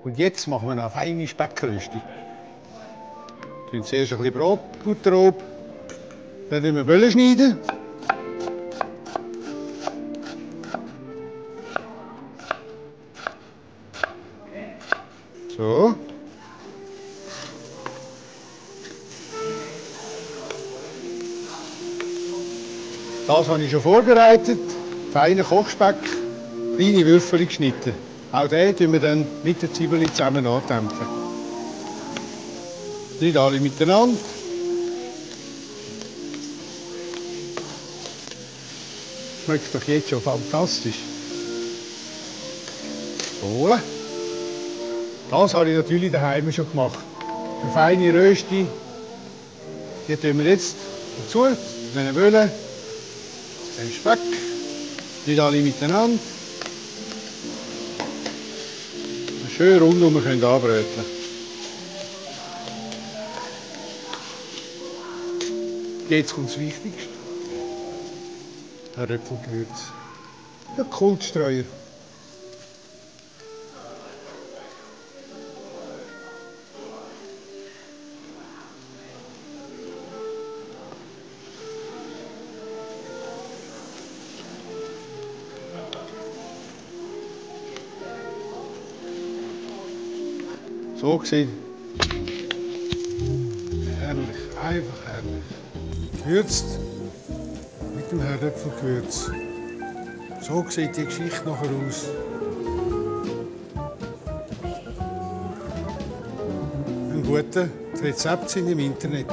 Und jetzt machen wir eine feine Speckrösti. Wir zuerst ein bisschen Brotbutter oben, dann schneiden wir Böllen. So. Das habe ich schon vorbereitet. Feiner Kochspeck, kleine Würfel geschnitten. Auch den tun wir dann mit der Zwiebel zusammen andämpfen. Nicht alle miteinander. Schmeckt doch jetzt schon fantastisch. So. Das habe ich natürlich daheim schon gemacht. Eine feine Rösti. Die tun wir jetzt dazu, den Böllen, den Speck. Nicht alle miteinander. Schön rundum anbröteln. Jetzt kommt das Wichtigste. Ein Röpfelgewürz. Der Kultstreuer. So gesehen. Herrlich, einfach herrlich. Gewürzt mit dem Herdöpfelgewürz. So sieht die Geschichte nachher aus. Ein gutes Rezept sind im Internet.